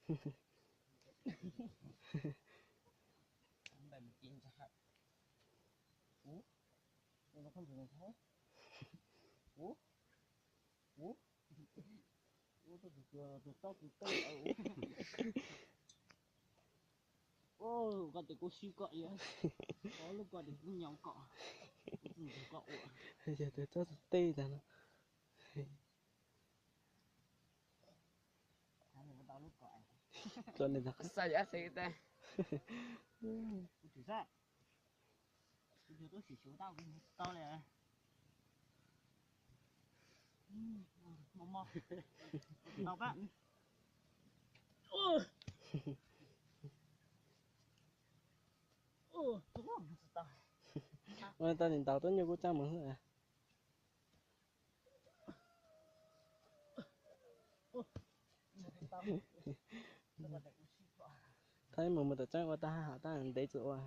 Koj tias kuv sib koj, lub koj tias kuv nyaum koj, kuv tsis nrog koj ua. Yog tus txob tus tij ntag no. Txo nws ntag. Xav yam xav tas. Ua tau nim ntaus tuab nyuj kub caj mus xwb. Thaum mus mus tom tseeb ua tau haj ham tab ntev txawm ua.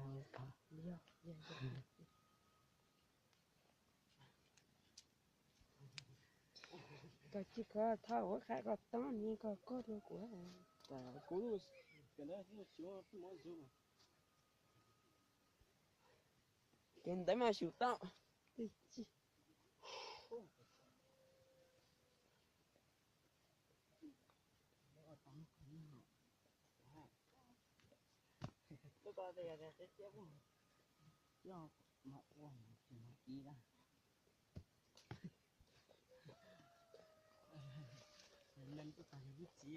Koj tsis kho thauj ua qhaib koj toob ni koj koj dua kuv. Kuv lub, ces ntawd mas xyum tau.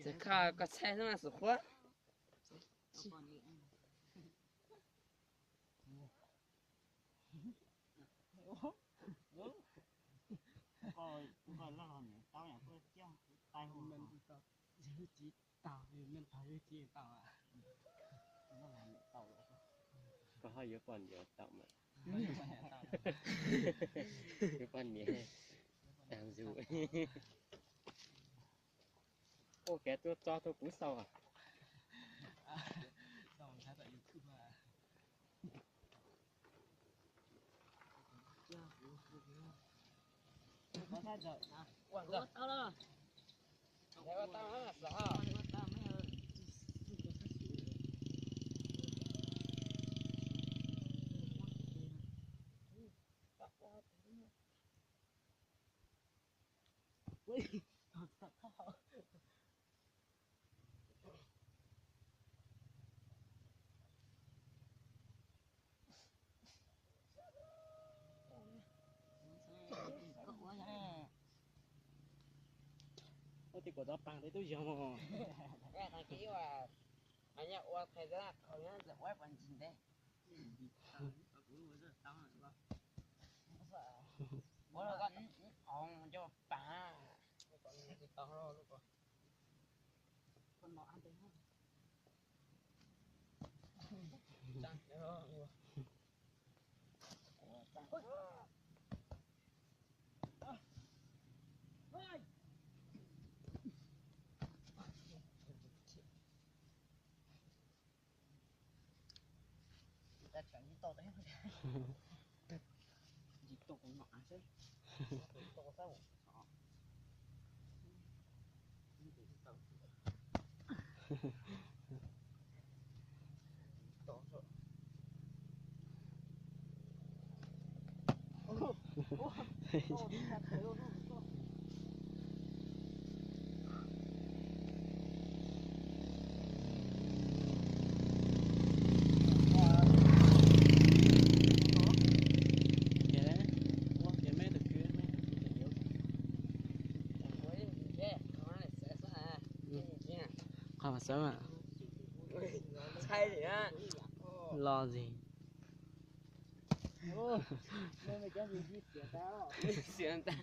Txawm kho koj txhais xwb mas xub qhuab. Koj ho yuav poj niam tau mas. Yuav poj niam tag zus. Ua kev tuaj tso tuaj kuv xaus. Ua tib kuam tov paag teb tub yog mog. Ua qhais ua qhais ua ntsis ntev. Ua los koj nco paag. Qhov mas xav mas los ntxiv. Xiav ntag.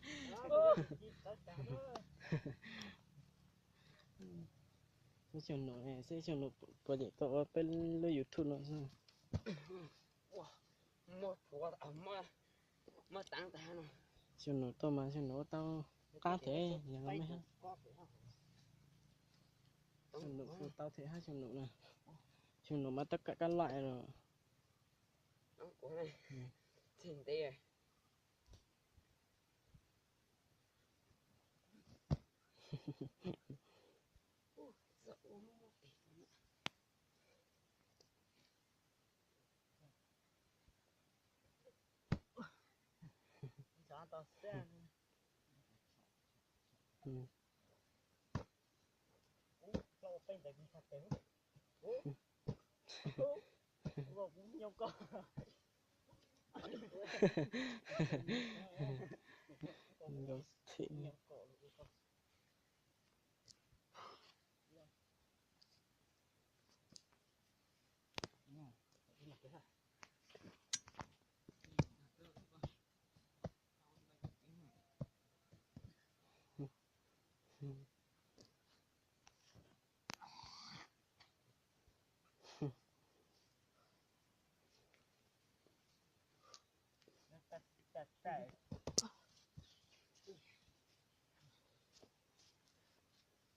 Peb xyoo nus, peb xyoo nus puas nyeem tau ua peb lub YouTube no xwb. Xyoo nus tuaj mas xyoo nus ua tau qab thiab yog los me hab. Xyoo nus ua tau thiab hab xyoo nus na. Xyoo nus mas tab kam kab laim los. Ub, coj ua peb ntawd kuv txhais tes. Ub, ub, ua kuv nyob ko. Nyob ko.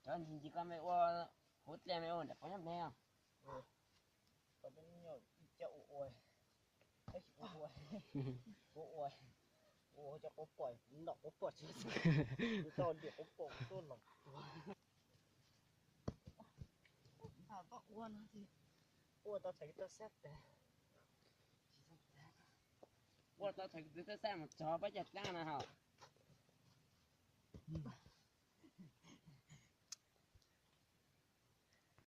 Cov ntsis ntsis ko me ua, huv dlej me ua nram qab nyob npe os. Ib co ua ua, tab sis kuv ua, kuv ua, ua cov quav pom, kuv noj quav pom tsis, kuv tau diam quav pom kuv tuaj los tuag. Ua tau txhais tau sab tas, ua tau txhais tau sab mus txog pab caj dlaab na hos.